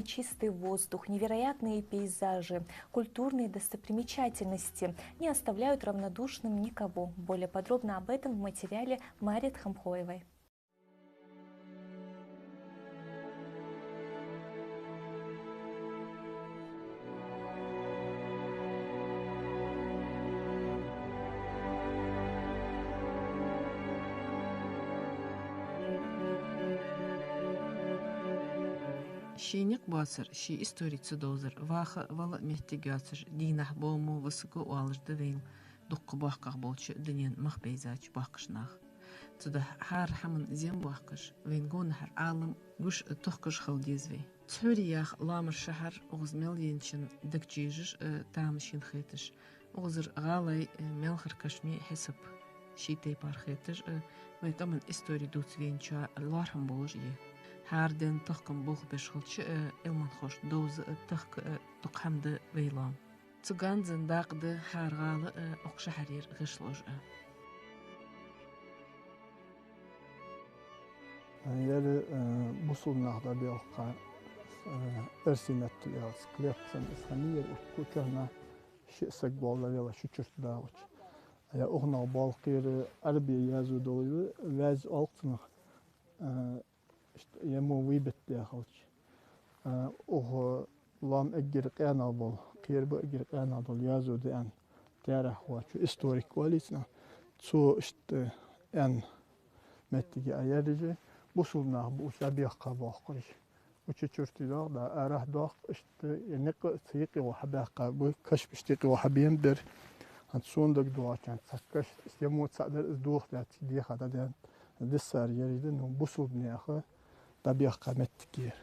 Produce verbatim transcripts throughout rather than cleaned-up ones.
Чистый воздух, невероятные пейзажи, культурные достопримечательности не оставляют равнодушным никого. Более подробно об этом в материале Марет Хамхоевой. Ший никъ боацар, ший истори ца довзар, ваха а вала а моттиг йоацаш, дийнахьа-бовла васаргва оалаш да вайна дукха боккхагӀа болча дунен мах бейзача боккхийча наха. Цудухьа хӀара хӀаман зем боаккхаш, вайна гонахьара Ӏалам гуш а, тохкаш а хила деза вай. Цхьори яха лоамара шахьар, укхаза мел енчун дагчежаш а, тамашийна хеташ, укхазара гӀалай, э, мелхара кашамий хьисап ший тайпара хеташ а, вай къаман истори дувца венчоа лоархӀам болаш а я. ХӀара денна тахкама болх беш хилча а, Ӏилманхошта довза а, тахка а дукха хӀама да вай лоам. Цу ганза дакъа да хӀара гӀала а, укх шахьарера гӀишлош а. Ер, э, бусалба наха дӀабоаккха, э, эрсий меттала аьлча, склеп санна из хиннай ер, укх кухарна шиъ саг болх бе велар шу чурт дагӀача. Е укханах болх кхера Ӏарбий язду долаш ва, вязь оал цунах, э, иштта е мо выбит даь хилча. А, укх лоам эггара къаьнагӀа бола, кхера ба эггара къаьнагӀа дола язду да аьнна, таьрахьхочо, историк оалий цунах, цо иштта аьнна моттиг я ер. Уж бусалба нах ба уж дӀабоаккха боахкараш. Уж чу чуртий доагӀа, дӀа арахьа доагӀа, иштта е никъ а цу юкъе хьабаьккха ба, кашамаш юкъе хьабена бар. ХӀанз сона дагадоагӀача хана цхьа каш, е мо цхьа дар, из дохадаьд, дехар дӀадаьннад. Диссар ераш да, ну, бусалба наха дӀабоаккха моттиг я ер.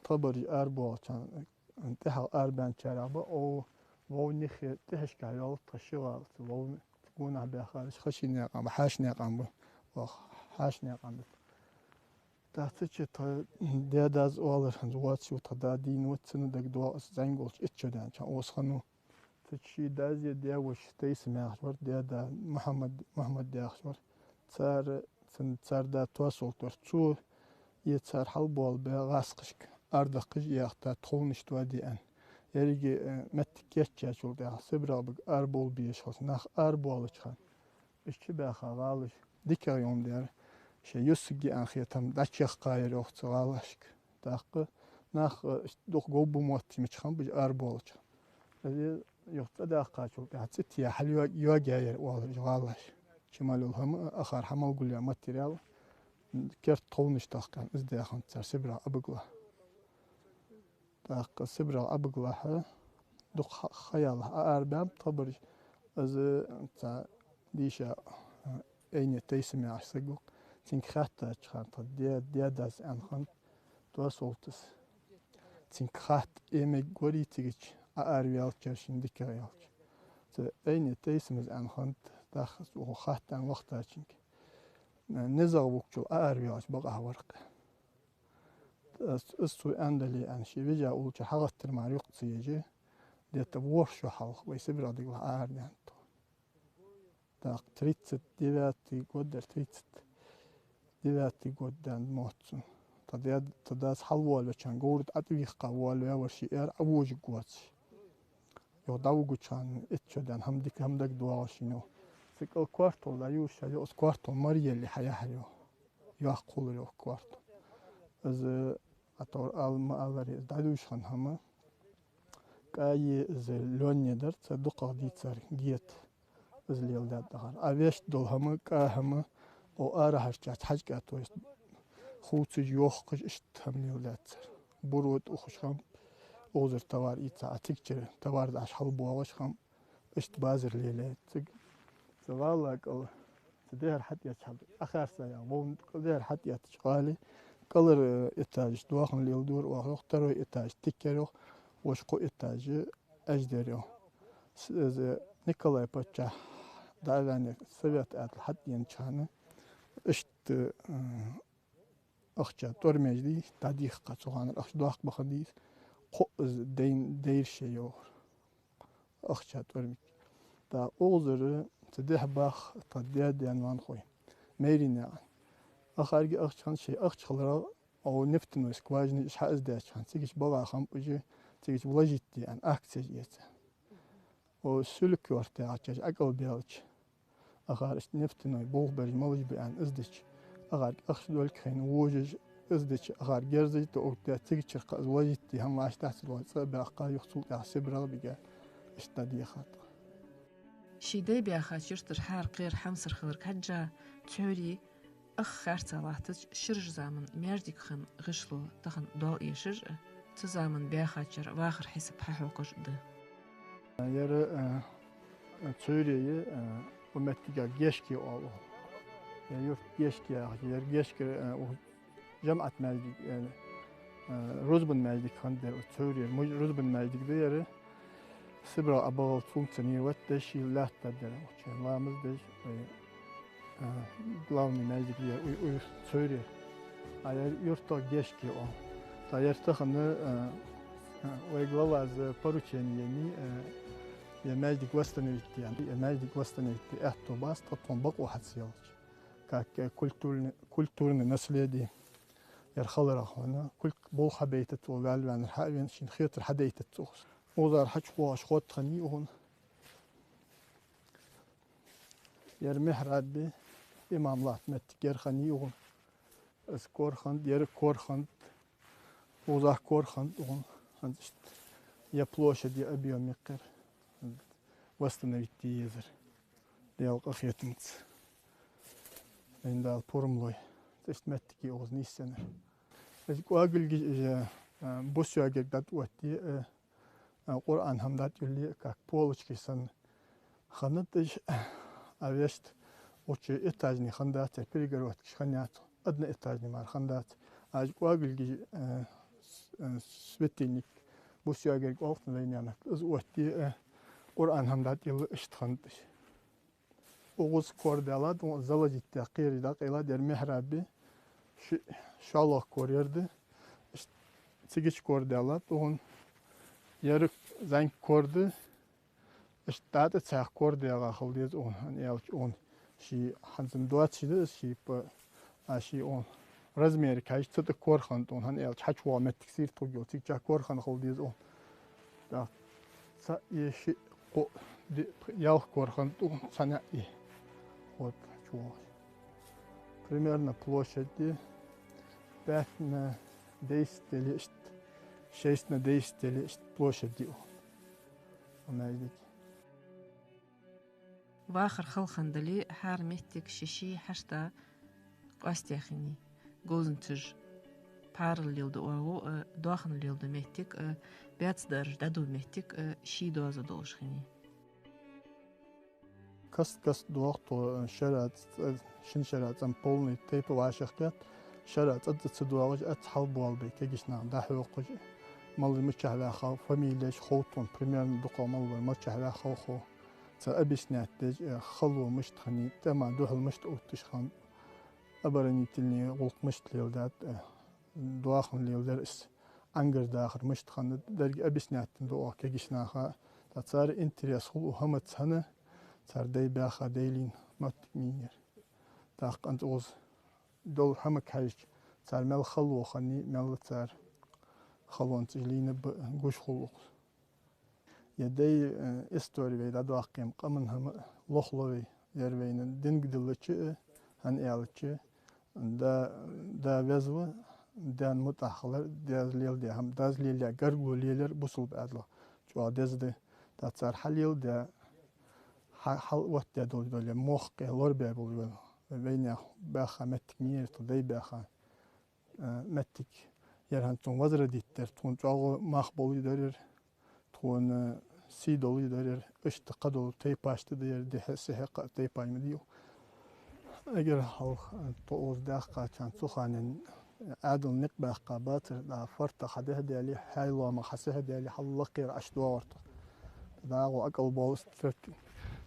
Тхабараш арабоалача хана, тӀехьагӀа арабаьнначарех ба, о, вовнах тӀехьашка йоал тха ши гӀала, ца вовна, гонахьа баьхараш Хаший-Наькъан ба, Хьаша-Наькъан ба, ваха Хьаша-Наькъан да. ТӀаккха цу чу тха даь-дас оалар, хӀанз воацаш ва тха да, дийна ва, цунна дагадоагӀа, аз зӀамига волча итт шу даьннача хана укхаза хиннав. Цу чу ший дас а, даь-воша Тайсам яхаш вар, даь-да Мухьаммад, Мухьаммад яхаш вар. Цар, цун, цар да Тоасолт вар. Цо е цар хьалбоалабаь гӀазкхашка арадаккхаш а, яхта тховнаш тоаде аьнна. Еррига, э, моттиг кийчъяьчул тӀехьагӀа, СибрегӀа бага арабовла безаш хилча, нах арабоалача хана, уж чубаьха гӀалаш дикагӀа йолаш дар. Шоай юсаргья аьнна хетам дӀачакхъяьяр йоах цу гӀалашка. ТӀаккха нах, э, дукха говба моттиг мичахьа ба уж арабоалача. Из юха цӀадаьккхачул тӀехьагӀа цӀи тӀа хьалйоаг-, йоагаьяр оалар уж гӀалаш. Чу мел йола хӀама а, акхар хьа мел гулъяь материал, керда тховнаш тахка аьнна, из даь хиннад цар СибрегӀа Ӏобигалахьа. ТӀаккха СибрегӀа Ӏобигалахьа дукха ха-, ха ялалехь Ӏоарабаьннаб тхабараш. Из цхьа дийша, э, Ӏайне Тайсам яхаш саг ва-кх. Цунга хаьттача хана тха даь-, даь-дас аьнна хиннад Тоасолтас. Цунга хатта, э, мегаргварий цига чу Ӏоараваьлча, шийна дикагӀа яьлча. Цу Ӏайне Тайсамас аьнна хиннад, тӀаккха укхо хатта аьнна вахийтачунга. НизагӀа вугачул Ӏоараваьлча бакъахьа вар-кх. Из, из цо аьннадале аьнна, ше вижа уллача хьагӀаттар мара юкъе ца еш, где-то ворхӀ шу хьалха вай СибрегӀа дигала Ӏоарадаьннад тхо. ТӀаккха тридцать девятый год дар, тридцать девятый год даьннад мотт цун. Тха даь-, тха дас хьалвоалавеча хана, говра тӀа ӀотӀавийхка воалаваь вар ше, ер Ӏовожаргвоацаш. Юха дӀавугача хана итт шу даьнна хӀама дика, хӀама дагадоагӀаш я, йоах. Цу кӀал коартол дӀаювшаш, йоах, из коартол мара елле хьаяхьар, йоах. Йоккха хулар, йоах, коартол. Из, э, атор ала ма аллара, из дӀадувш хинна хӀама кӀа е из лённе дар, цар дукхагӀа дийцар гета. Из леладаьд акхар. Ӏовешта дола хӀама, кӀа хӀама, о, арахьарча хьажкӀа, то есть хувцаш, йохкаш, иштта хӀама леладаьд цар. Буро тӀа ухаш хиннаб, укхазара товар ийца, а цигачара товар дӀа хьалбоагӀаш хиннаб, иштта базар лелаяьй цига. Цу гӀала кӀал, цу дехьара хьатӀаеттача хьал, Ӏохаьрса яха, вовна кӀал дехьара хьатӀаеттача гӀала кӀалара этажаш доахан леладора оаха, йоах, второй этаж тиккар, йоах, вож кхо этаж Ӏеш дар, йоах. С-, из Николай паччахь дӀа а ваьнна, совет Ӏаьдал хьатӀаенача хана, иштта, э, ахча тӀормеш дий, дӀадийхка цу ханара ахча доккха баха дий, кхоъ из дайна дайра ше, йоах, ахча тӀормиг. ТӀаккха укхазара цу дехьа бах тха даь-даь-ноанахой, Майрий наькъан. Акхарга ахча хиннад, шоай ахча хиларах О, нефтяной скважина уж хьаэцадаьча хана, цига багӀа хиннаб уж, цига вложить де аьнна акцеш эца. О, Сулик-Юрта яхача, Ӏакъал белча, акхар иштта нефтяной болх беш малаш ба аьнна эцадича, акхарга ахча долга хинна вожаш эцадича, акхар герзаш тоъугтя, цигачара кхы из вложить де хӀама вӀаштӀехьа ца лой, цӀа а баьккха, юха цул тӀехьа Сибрегӏа бига, иштта дехат. Ший дай баьхача юртара хӀара кхера хьамсара хиларга хьежжа, Цхьоре ах харца латтача ширача заман маьждиг хинна гӀишло тахан доал эшаш а, цу заман баьхачара вахара хьисап хьахьокхаш а да. Ер, э, Цхьоре я, э, укх меттига Гешки оал. Ер юрт Гешки яхаш, ер Гешки, э, у жамаӀат маьждиг, э, э, рузбан маьждиг хиннад ер укх Цхьоре. Муж-, рузбан маьждиг да ер. Сибрегӏа ӀобагӀал цунца ниват деш, ший лаьтта дер, укх чу ламаз деш, вай, а, главный маьждиг я, уй, уй, Цхьоре. А ер юртах Гешки оал. Цу ер тахан, а, а, вай главас поручени еннай, а, ер маьждиг восстановить де аьнна. Ер маьждиг восстановить де аьттув бац, тха тхона бакъо хьаца елча. Как, э, культурный, культурный наследие. Ер хиларах хьона, культ болх хьабайтац цо, ваьлла-ваьннар хьа а вена, шийна хетар хьадайтац цо. Укхазара хьачувоагӀаш хотта хиннай укхун. Ер михьраб я, имам латта меттиг ер хиннай укхун. Из кор хиннад, ер кор хиннад, укхаза кор хиннад укхун. ХӀанз иштта ер площадь, ер объём мекхар восстановить де езар. Даьла къахетамца. Вайна Дала пурам лой. Иштта меттиг я укхаза нийсъеннар. Из кӀоагилгаш, из, а, бус йоагарг дӀатӀаоттае, а, а, Къуръан хӀама дӀатӀаюлле, как полочки санна хиннад уж, а вешта укх чу этажни хиннадац, перегородкаш хиннаяц, одноэтажни мара хиннадац. А уж кӀоагилгаш, а, с-, а, светильник, бус йоагарг оал-кх вайнаьха, из оттае, а, Къуръан хӀама дӀатӀаелла, иштта хиннад уж. Укхаза кор даьлад, укхун заложить даь кхераш дӀакъайлад, ер михьраб я, ши-, шоллагӀа кор ер да. Иштта цигача кор даьлад, укхун ер зӀамига кор да. Иштта дӀатӀа цхьаькха кор даьгӀа хила деза укхун, хӀана аьлча укхун ший хӀанз доацаш да из, ший п-, а ший укхун размерага хьежача, цу тӀа кор хиннад укхун, хӀана аьлча хьачувоагӀа меттиг сийрда хургйола, цигача кор хинна хила деза укхун. ТӀаккха цхьа, е, шиъ, кхоъ, диъ, ялх кор хиннад укхун, цхьан наӀи. Вот, чувоагӀаш. Примерно площадь я пять на десять или иштта, шесть на десять или иштта площадь я укхун. Укх маьждига. Вахар хала хиннадале, хӀара меттиг ший-ший хьашта къоастаяь хиннай. Говзанчаш пхьарал леладу оагӀув а, доахан леладу меттиг а, баьцадараш дӀаду меттиг а ший доазув долаш хиннай. Каст-каста доагӀа тхо, шера цӀа-, шин шера цӀа-м полный тайпа вӀашагӀкхет, шера цӀа-цӀа ца доагӀаш, ац хьалбоалабе кагийча наха дӀахьокхаш, малла мичахьа ваьхав, фамилеш хов тхона, примерно дукхагӀа малла вар мичахьа ваьхав хов. Цар объяснять деш, э, хало мишта хиннай, тӀема духьал мишта отташ хиннад, оборонительный гӀулакх мишта леладаьд, э, доахан леладар из, Ӏангар дахар мишта хиннад, деррига объяснять ду оаха кагийча наха. ТӀаккха цар интерес хул укх хӀамаца, хӀана, цар дай баьха, дай лийнна моттиг мийна яр. ТӀаккха анцӀа укхаза дола хӀамага хьежача, цар мел хало хиннай, мел цар халонца лийннаб гуш хул укхаза. Ер дай, э, истори вай дӀадоаккхе-м, къаман хӀама лохлу вай, ер вайна динга диллача а, хӀана аьлча, да, да веза ва, даьна мутӀахьа хилар, дас леладаь хӀама, дас лелаяь гаргало лелаяр бусалба Ӏаьдало чӀоагӀа деза да. ТӀаккха цар хьалеладаь, хьа-, хьалоттадаь дола, дола мохк а лорабаь бола, вайнаьха баьха моттиг мийна яр, тха дай баьха, э, моттиг яр, хӀанз цунна возродить дар, тхона чӀоагӀа мах болаш дар ер, тхона сий долаш дар ер, иштта кхыдола тайпашта да ер, дехьа-сехьа кхы а тайпаш ма дий. Эггара хьалха, э, тхо укхаза даьхкача хана, цу хана Ӏаьдал никъ баьккха бацар, дӀа фартах хьадехьадаьле, хьай лоамах хьасехьадаьле, хьаллакхера ӀочудоагӀар тхо. ДӀагӀо Ӏакъал болаш царт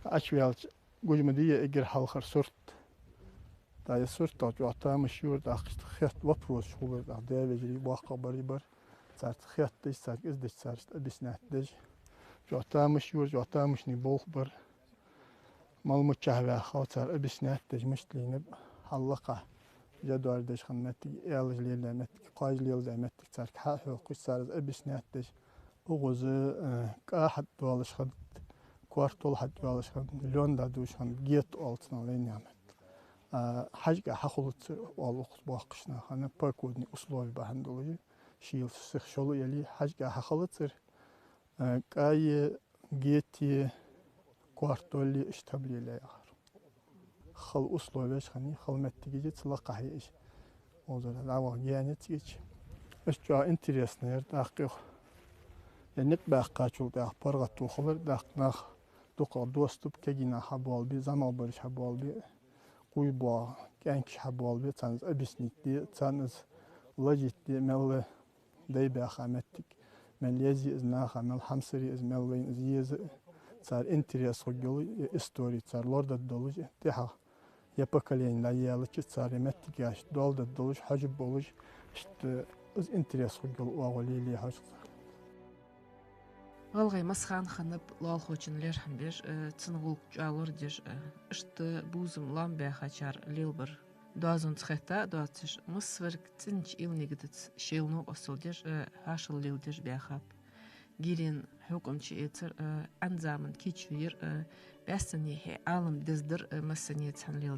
Ӏочуваьлча, гуш ма дий ер эггара хьалхара сурт. ТӀаккха ер суртах чӀоагӀа тамаш йора, тӀаккха иштта хетта вопросаш хулар, тӀаккха даь-вежарий, боккхагӀбараш бар. Царца хетташ, царга из деш, цар иштта объяснять деш, чӀоагӀа тамаш йора, чӀоагӀа тамашийна болх бар. Малла мичахьа ваьхав, цар объяснять деш, мишта лийннаб, хьаллакха. жа доаржадеш хинна моттиг, аьлаш лелаяь моттиг, кхоаж леладаь моттиг царга хьахьокхаш, цар из объяснять деш, укхаза, э, кӀа хьатӀадоалаш хиннад, коартол хьатӀадоалаш хиннад, лён дӀадувш хиннад, гетто оал цунах лайнеа моттиг. А, хьажкӀа хьахулацар, оал укхаза боккхийча наха, погодни условий бахьан долаш, шийла сиха шолу яле, хьажкӀа хьахулацар, а, кӀаи, гетти, коартоли иштта хӀама лелаяьяр. Хала условеш хиннай, хала моттигаш я цу лакхахьа уж. Озар дӀаваха гаьна цига. Иштта чӀоагӀа интересно яр тӀаккха. Е никъ баьккхачул тӀехьа паргӀато хилар, тӀаккха нах дукхагӀа доступ, кегий нах хьабоалабе, зӀамагӀбараш хьабоалабе, кхуй боагӀа кӀаьнкаш хьабоалабе, царна из объяснить де, царна из вложить де, мел дай баьха моттиг, мел еза я из наха, мел хьамсара я из, мел вайна из еза, цар интерес хургйолаш, е истори цар лорадергдолаш, тӀехьа е поколени дӀаяьлча, цар е моттигаш доаладергдолаш, хьожаргболаш, иштта из интерес хургйола оагӀув лелае хьожаргда. ГӀалгӀай масса хана хиннаб лоалахочун лерхӀам беш, э, цун гӀулакх чӀоагӀа лорадеш, э, иштта бувзам-лоам баьхачар лелабар доазонца хетта а доацаш, массаварг цӀенача уйла-нигатаца шоайла новкъостал деш, э, хьоашалгӀа леладеш баьхаб. Гирен хьукам чуэцар, э, Ӏан заман кийчо яр, э, бӀаьстенехьа Ӏалам дезадар, э, массане цхьана лела